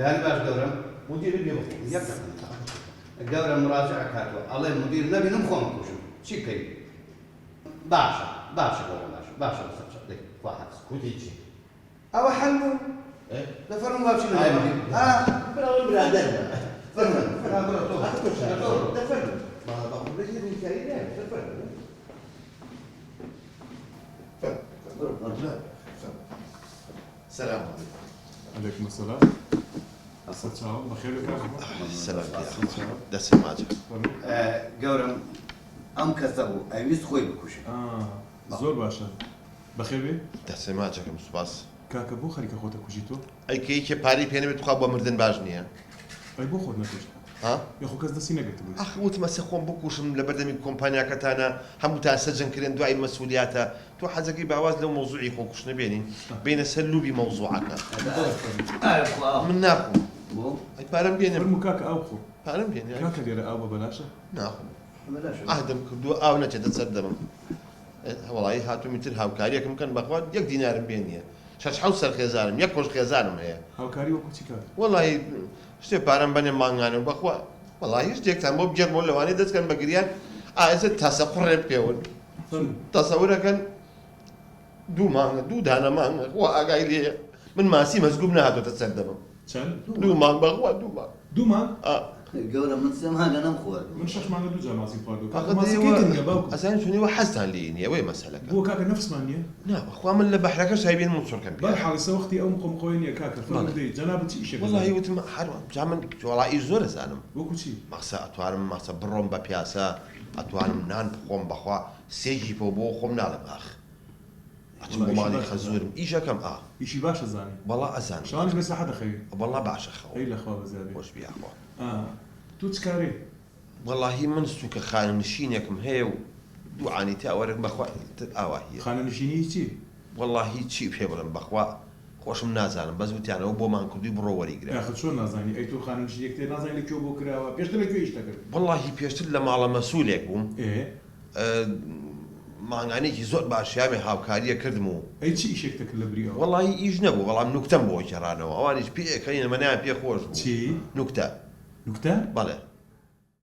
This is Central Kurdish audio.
بەیانی باش گەورەم. مدیر بێ بخۆ. یەک دەقە. گەورەم مراجعەک هاتووە ئەڵێ مدیر نەبینم خۆم ئەکوژم چی بکەین؟ باشە باشە گەورەم باشە باشە بەسەر چاو دەی خواحافز. کوتی چی؟ ئەوە حەل بوو دە فەرموو با بچینە لای مدیر. ئا. برا من برادەرمە. فەرموو فەرموو بڕۆ تۆ ئەخ تۆ دە تۆ بڕۆ. دە فەرموو. با با قوبرەی ڕووکاری نایە دە فەرموو. بڕۆ بڕۆ. سلام علیکم. علیکم السلام. سەرچاوم بەخێر بێ کاک عومەر. سلام گیان دەستت ماچ. گەورەم ئەم کەسە بوو ئەویست خۆی بکوژێ. زۆر باشە بەخێر بێی. دەستت ماچەکەم سوپاس. کاکە بۆ خەریکە خۆت ئەکوژی تۆ؟ ئەی کە یەکێ پارەی پێ نەبێ توخوا بۆ مردن باش نیە؟ ئەی بۆ خۆت نەکوشت؟ ها؟ یاخۆ کەس دەستی نەگرتبوویت؟ ئاخ وتم ئەسێ خۆم بکوژم لەبەردەمی کۆمپانیاکەتانا هەمووتان سەجن کرێن دوای مەسولیاتە تۆ حەزەکەی با واز لەو مەوزوعی خۆکوشتنە بێنین بێینە سەر لوبی مەوزوعەکە. من ناخۆم. ئەی پارەم بێنە. فەرموو کاکە ئاو بخۆ. پارەم بێنە. کاکە لێرە ئاو بە بەلاشە؟ ناخۆم. عەهدم کردووە ئاو نەچێتە سەر دەمم. وەڵایی هاتووم ئیتر هاوکاریەکم بکەن بەخوا یەک دینارم پێ نییە. شەش حەوت سەر خێزانم یەک کۆش خێزانم هەیە. هاوکاری وەکو چی کاکە؟ وەڵایی شتێ پارەم بەنێ مانگانە و بەخوا وەڵایی شتێکتان بۆ بگێڕمەوە لەوانەیە دەست کەن بە گریان ئا ئێستا تاسە قوڕێ بپێون. تەسەورەکەن دوو مانگە دوو دانە مانگە خوا ئاگای لێیە من ماسی مەزگوم نەهاتۆتە سەر دەمم. چەند؟ دوو مانگ بەخوا دوو مانگ. دوو مانگ؟ ئا. گەورە من سێ مانگە نەمخواردووە. من شەش مانگە دوو جار ماسیم خواردووە. کاکە ماسی کەی گرنگە باوکم؟ ئەزانی چۆن ئێوە حەزتان لێی نییە ئەوەیە مەسەلەکە. بۆ کاکە نەفسمان نییە؟ نا بەخوا من لە بەحرەکەش هەبینم و چڕکەم پێ. بەرحاڵ ئیستا وەختی ئەو مقۆ مقۆیە نییە کاکە فەرموو دەی جەنابت چ ئیشێک ئەزانی؟ وەڵاهی وتم هەر جا من وەڵا ئیش زۆر ئەزانم. وەکو چی؟ مەخسە ئەتوانم مەخسە بڕۆم بە پیاسە ئەتوانم نان بخۆم بەخوا سێ گیپەو بۆ خۆم ناڵێم ئاخ ئەچم بۆ ماڵی خەزورم ئیشەکەم ئا. ئیشی باش ئەزانی. وەڵا ئەزانم. شەوانیش بە ساحە دەخەوی. وەڵا باشە خەوم. ئەی لەخوا بەزیابێ. خۆش بی یاخوا. ئا تۆ چ کارەی؟ وەڵاهی من سوکە خانەنشینێکم هەیە و دوو عانی تیا وەرەگم بەخوا ئیتر ئاواهیە. خانەنشینی هی چی؟ وەڵاهی چی پێ بڵێم بەخوا خۆشم نازانم بەس وتیان ئەوە بۆمان کردووی بڕۆ وەریگرە. ئاخر چۆن نازانی ئەی تۆ خانەنشینێکت هەیە نازانی لە کوێ بۆ کراوە پێشتر لە کوێ ئیشت ئەکرد؟ وەڵاهی پێشتر لە ماڵە مەسولێک بووم ئێ. مانگانەیەکی زۆر باشیامێ هاوکاریە کردم و. ئەی چ ئیشێکت ئەکرد لە بری ئەوە؟ وەڵاهی ئیش نەبوو بەڵام نوکتەم بۆ گێڕانەوە ئەوانیش پێ ئەکەنین ئەمە نایان پێ خۆش بوو. چی؟ نوکتە. نوکتە؟ بەڵێ.